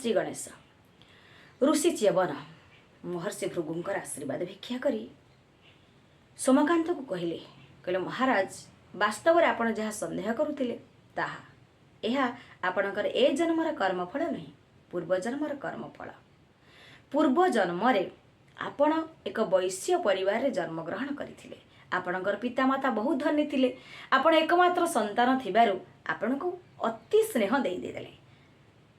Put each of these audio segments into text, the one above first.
ଶ୍ରୀ ଗଣେଶ। ଋଷି ଚ୍ୟବନ ମହର୍ଷି ଭୃଗୁଙ୍କର ଆଶୀର୍ବାଦ ଭିକ୍ଷା କରି ସୋମକାନ୍ତକୁ କହିଲେ, କହିଲେ, ମହାରାଜ, ବାସ୍ତବରେ ଆପଣ ଯାହା ସନ୍ଦେହ କରୁଥିଲେ ତାହା ଏହା ଆପଣଙ୍କର ଏ ଜନ୍ମର କର୍ମଫଳ ନୁହେଁ, ପୂର୍ବ ଜନ୍ମର କର୍ମଫଳ। ପୂର୍ବ ଜନ୍ମରେ ଆପଣ ଏକ ବୈଶ୍ୟ ପରିବାରରେ ଜନ୍ମଗ୍ରହଣ କରିଥିଲେ। ଆପଣଙ୍କର ପିତାମାତା ବହୁତ ଧନୀ ଥିଲେ। ଆପଣ ଏକମାତ୍ର ସନ୍ତାନ ଥିବାରୁ ଆପଣଙ୍କୁ ଅତି ସ୍ନେହ ଦେଇ ଦେଇଦେଲେ।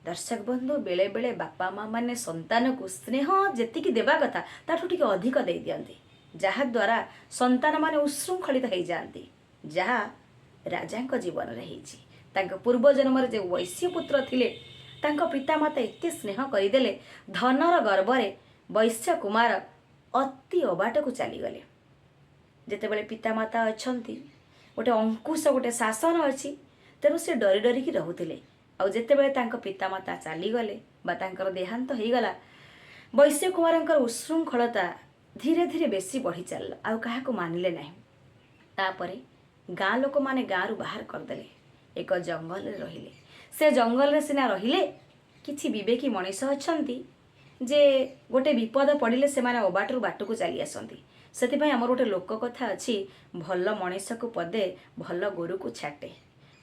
ଦର୍ଶକ ବନ୍ଧୁ, ବେଳେବେଳେ ବାପା ମା ମାନେ ସନ୍ତାନକୁ ସ୍ନେହ ଯେତିକି ଦେବା କଥା, ତାଠୁ ଟିକେ ଅଧିକ ଦେଇ ଦିଅନ୍ତି, ଯାହାଦ୍ୱାରା ସନ୍ତାନମାନେ ଉଶୃଙ୍ଖଳିତ ହେଇଯାଆନ୍ତି, ଯାହା ରାଜାଙ୍କ ଜୀବନରେ ହେଇଛି। ତାଙ୍କ ପୂର୍ବ ଜନ୍ମରେ ଯେଉଁ ବୈଶ୍ୟ ପୁତ୍ର ଥିଲେ, ତାଙ୍କ ପିତାମାତା ଏତେ ସ୍ନେହ କରିଦେଲେ, ଧନର ଗର୍ବରେ ବୈଶ୍ୟ କୁମାର ଅତି ଅବାଟକୁ ଚାଲିଗଲେ। ଯେତେବେଳେ ପିତାମାତା ଅଛନ୍ତି, ଗୋଟେ ଅଙ୍କୁଶ, ଗୋଟେ ଶାସନ ଅଛି, ତେଣୁ ସେ ଡରି ଡରିକି ରହୁଥିଲେ। ଆଉ ଯେତେବେଳେ ତାଙ୍କ ପିତାମାତା ଚାଲିଗଲେ ବା ତାଙ୍କର ଦେହାନ୍ତ ହେଇଗଲା, ବୈଶ୍ୟ କୁମାରଙ୍କର ଉଶୃଙ୍ଖଳତା ଧୀରେ ଧୀରେ ବେଶୀ ବଢ଼ି ଚାଲିଲା। ଆଉ କାହାକୁ ମାନିଲେ ନାହିଁ। ତାପରେ ଗାଁ ଲୋକମାନେ ଗାଁରୁ ବାହାର କରିଦେଲେ। ଏକ ଜଙ୍ଗଲରେ ରହିଲେ। ସେ ଜଙ୍ଗଲରେ ସିନା ରହିଲେ, କିଛି ବିବେକୀ ମଣିଷ ଅଛନ୍ତି ଯେ ଗୋଟେ ବିପଦ ପଡ଼ିଲେ ସେମାନେ ଅବାଟରୁ ବାଟକୁ ଚାଲି ଆସନ୍ତି। ସେଥିପାଇଁ ଆମର ଗୋଟେ ଲୋକ କଥା ଅଛି, ଭଲ ମଣିଷକୁ ପଦେ, ଭଲ ଗୋରୁକୁ ଛାଟେ।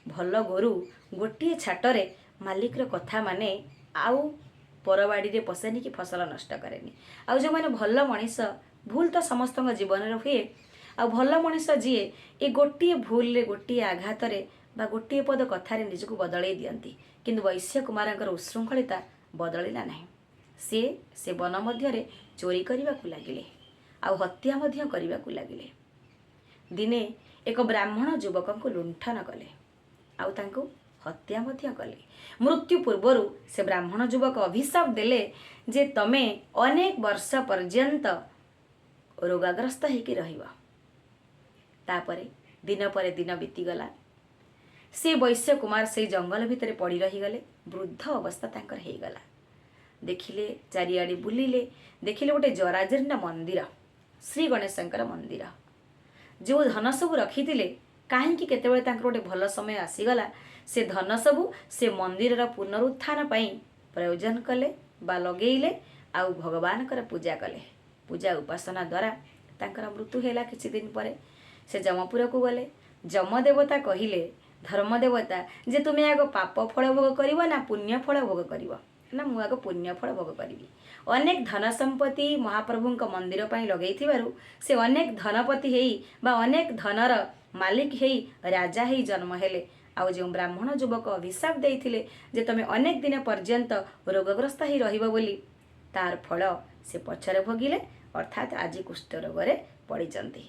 ଭଲ ଗୋରୁ ଗୋଟିଏ ଛାଟରେ ମାଲିକର କଥା ମାନେ, ଆଉ ପରବାଡ଼ିରେ ପଶେନି କି ଫସଲ ନଷ୍ଟ କରେନି। ଆଉ ଯେଉଁମାନେ ଭଲ ମଣିଷ, ଭୁଲ ତ ସମସ୍ତଙ୍କ ଜୀବନରେ ହୁଏ, ଆଉ ଭଲ ମଣିଷ ଯିଏ, ଏ ଗୋଟିଏ ଭୁଲରେ, ଗୋଟିଏ ଆଘାତରେ ବା ଗୋଟିଏ ପଦ କଥାରେ ନିଜକୁ ବଦଳେଇ ଦିଅନ୍ତି। କିନ୍ତୁ ବୈଶ୍ୟ କୁମାରଙ୍କର ଉଶୃଙ୍ଖଳିତା ବଦଳିଲା ନାହିଁ। ସିଏ ସେ ବନ ମଧ୍ୟରେ ଚୋରି କରିବାକୁ ଲାଗିଲେ ଆଉ ହତ୍ୟା ମଧ୍ୟ କରିବାକୁ ଲାଗିଲେ। ଦିନେ ଏକ ବ୍ରାହ୍ମଣ ଯୁବକଙ୍କୁ ଲୁଣ୍ଠନ କଲେ ଆଉ ତାଙ୍କୁ ହତ୍ୟା ମଧ୍ୟ କଲେ। ମୃତ୍ୟୁ ପୂର୍ବରୁ ସେ ବ୍ରାହ୍ମଣ ଯୁବକ ଅଭିଶାପ ଦେଲେ ଯେ ତମେ ଅନେକ ବର୍ଷ ପର୍ଯ୍ୟନ୍ତ ରୋଗାଗ୍ରସ୍ତ ହେଇକି ରହିବ। ତାପରେ ଦିନ ପରେ ଦିନ ବିତିଗଲା। ସେ ବୈଶ୍ୟ କୁମାର ସେଇ ଜଙ୍ଗଲ ଭିତରେ ପଡ଼ି ରହିଗଲେ। ବୃଦ୍ଧ ଅବସ୍ଥା ତାଙ୍କର ହେଇଗଲା। ଦେଖିଲେ, ଚାରିଆଡ଼େ ବୁଲିଲେ, ଦେଖିଲେ ଗୋଟେ ଜରାଜୀର୍ଣ୍ଣ ମନ୍ଦିର, ଶ୍ରୀ ଗଣେଶଙ୍କର ମନ୍ଦିର। ଯେଉଁ ଧନ ସବୁ ରଖିଥିଲେ, କାହିଁକି କେତେବେଳେ ତାଙ୍କର ଗୋଟେ ଭଲ ସମୟ ଆସିଗଲା, ସେ ଧନ ସବୁ ସେ ମନ୍ଦିରର ପୁନରୁତ୍ଥାନ ପାଇଁ ପ୍ରୟୋଜନ କଲେ ବା ଲଗେଇଲେ ଆଉ ଭଗବାନଙ୍କର ପୂଜା କଲେ। ପୂଜା ଉପାସନା ଦ୍ୱାରା ତାଙ୍କର ମୃତ୍ୟୁ ହେଲା। କିଛି ଦିନ ପରେ ସେ ଯମପୁରକୁ ଗଲେ। ଯମ ଦେବତା କହିଲେ, ଧର୍ମ ଦେବତା, ଯେ ତୁମେ ଆଗ ପାପ ଫଳ ଭୋଗ କରିବ ନା ପୁଣ୍ୟ ଫଳ ଭୋଗ କରିବ? ନା, ମୁଁ ଆଗ ପୁଣ୍ୟ ଫଳ ଭୋଗ କରିବି। ଅନେକ ଧନ ସମ୍ପତ୍ତି ମହାପ୍ରଭୁଙ୍କ ମନ୍ଦିର ପାଇଁ ଲଗେଇଥିବାରୁ ସେ ଅନେକ ଧନପତି ହେଇ ବା ଅନେକ ଧନର ମାଲିକ ହେଇ ରାଜା ହେଇ ଜନ୍ମ ହେଲେ। ଆଉ ଯେଉଁ ବ୍ରାହ୍ମଣ ଯୁବକ ଅଭିଶାପ ଦେଇଥିଲେ ଯେ ତମେ ଅନେକ ଦିନ ପର୍ଯ୍ୟନ୍ତ ରୋଗଗ୍ରସ୍ତ ହେଇ ରହିବ ବୋଲି, ତାର ଫଳ ସେ ପଛରେ ଭୋଗିଲେ, ଅର୍ଥାତ୍ ଆଜି କୁଷ୍ଠ ରୋଗରେ ପଡ଼ିଛନ୍ତି।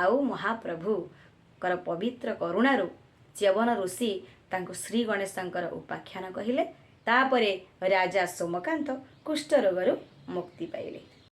ଆଉ ମହାପ୍ରଭୁଙ୍କର ପବିତ୍ର କରୁଣାରୁ ଚ୍ୟବନ ଋଷି ତାଙ୍କୁ ଶ୍ରୀ ଗଣେଶଙ୍କର ଉପାଖ୍ୟାନ କହିଲେ। ତାପରେ ରାଜା ସୋମକାନ୍ତ କୁଷ୍ଠ ରୋଗରୁ ମୁକ୍ତି ପାଇଲେ।